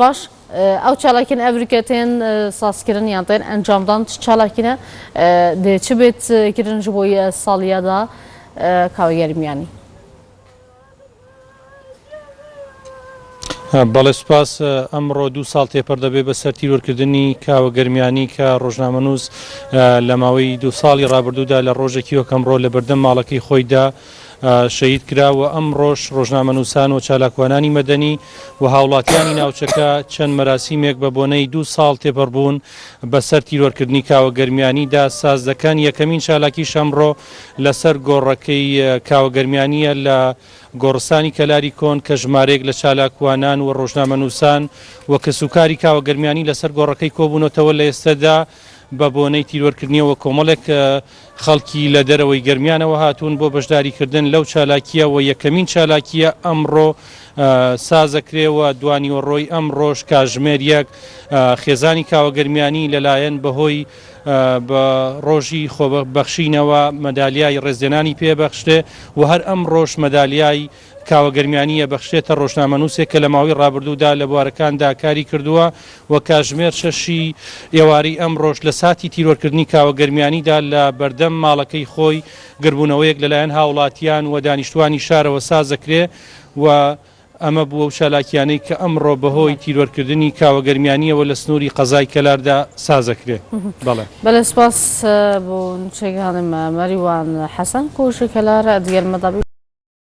باش ئەو چالاکیەن ئەڤریکە تێن سازکردن یان تێن ئەنجامدان چ چالاکینە دێ چ بێت کردن ji بۆ ساڵیادا کاوە گەرمیانی. بەڵێ سوپاس ئەمڕۆ دوو ساڵ تێپەر دەبێ بەسەر تیرۆرکردنی کاوە گەرمیانی کە ڕۆژنامەنووس لە ماوەی دوو ساڵی ڕابردوودا لە ڕۆژێکی وەک ئەمڕۆ لە بەردەم ماڵەکەی خۆیدا شەهید کرا و ئەمڕۆش ڕۆژنامەنووسان و چالاکوانانی مەدەنی و هاوڵاتیانی ناوچەکە چەند مەراسیمێک بە بۆنەی دوو ساڵ تێپەڕبوون بەسەر تیرۆرکردنی کاوە گەرمیانیدا ساز دەکەن. یەکەمین چالاکیش ئەمڕۆ لەسەر گۆڕەکەی کاوە گەرمیانییە لە گۆڕستانی کەلاری کۆن کە ژمارەیەک لە چالاکوانان و ڕۆژنامەنووسان و کەسوکاری کاوە گەرمیانی لەسەر گۆڕەکەی کۆبوونەتەوە لە ئێستەدا بە بۆنەی تیرۆرکردنیەوە کۆمەڵێک خەڵکی لە دەرەوەی گەرمیانەوە هاتوون بۆ بەشداریکردن لەو چالاکییە و یەکەمین چالاکییە ئەمڕۆ سازەکرێ و دوانیوەڕۆی ئەمڕۆش کاژمێر یەک خێزانی کاوە گەرمیانی لەلایەن بەهۆی بە ڕۆژی خۆبەخشینەوە مەدالیای ڕێزلێنانی پێبەخشرێ و هەر ئەمڕۆش مەدالیای کاوە گەرمیانی ئەبەخشرێتە ڕۆژنامەنووسێک کە لە ماوەی ڕابردوودا لە بوارەکاندا کاری کردووە و کاژمێر شەشی ئێوارەی ئەمڕۆش لە ساتی تیرۆرکردنی کاوە گەرمیانیدا لە بەردەم ماڵەکەی خۆی گربوونەوەیەک لەلایەن هاوڵاتیان و دانیشتوانی شارەوە سازەکرێ و ئەمە بوو ئەو چالاکیانەی کە ئەمڕۆ بەهۆی تیرۆرکردنی کاوە گەرمیانیەوە لە سنووری قەزای کەلاردا سازەکرێ. بەڵێ. بەلێ سپاس بۆ نوچەگانی مە مەریوان حەسەن کو ژ کەلار دیەل مە دابی.